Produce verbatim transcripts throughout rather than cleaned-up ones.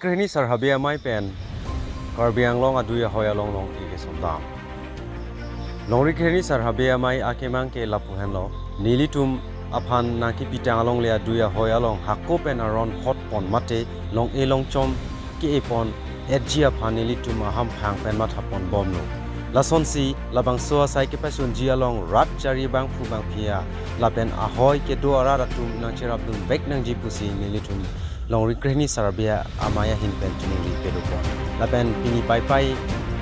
Krehini Sar Habe Amei pen Karbi Anglong adui ahoi along long-e kesomdam. Longri Krehini Sar Habe Amei akemang ke lapu henlo, nelitum aphan nangkepitang alongle adui ahoi along hako pen aron hot pon mate long-e longchom ke-e pon etji aphan nelitum ahamphang pen matha pon bomlo. Lasonsi labangso asai kepasunji along rat chari bangphu bangphia lapen ahoi kedo arat atum nangcherapdun vek nangji pusi nelitum Longri Krehini Sar Habe Amei ahin pen chiningri pado pon. Lapen pini Paipai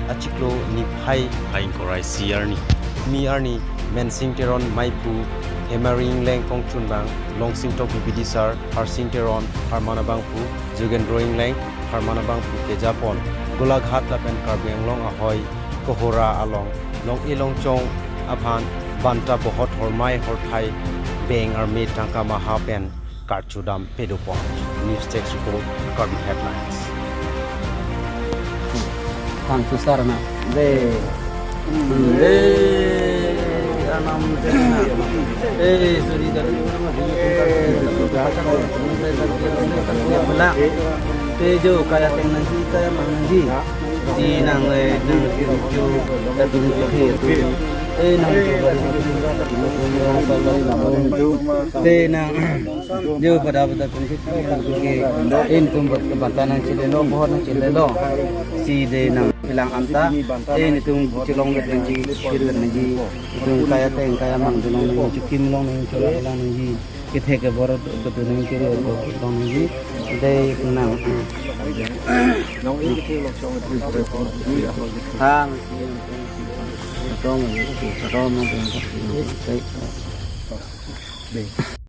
achiklo niphai, phai ingkoi ra isi arni, mi arni Mensing Teron Meiphu, Hemari Ingleng kongchunbang, Longsing Tok B B D Sar, Harsing Teron, Harman abangphu, Jugendro Ingleng, Harman abangphu kejapon Golaghat lapen Karbi Anglong ahoi Kohora along long-e longchom aphan banta bohot hormai horthai beng arme tangka maha pen karchudam pado pon. News Desk Report, Karbi Headlines. Thank you, sir, na. De. De. Anam de na. Eh, sorry, sorry. Bela. Te jo kaya teng nangji, kaya mang nangji. Si nang, eh, nang, eh, nang, eh, nang, te nang, jo pada pada tum si ke, in tum bat-, bata nangchilelo, bohot nangchilelo. Si de nanglang anta, eh, nelitum chelong vet nangji, chir vet nangji. Itum kaya teng, kaya mang, chelong nangji, chekim long nangji, chelong lang nangji. Kethe kebor ketu nangji, chiri ketu nangji. De nang. Nang ini kita langsung itu. Hang. Tong, tong, tong.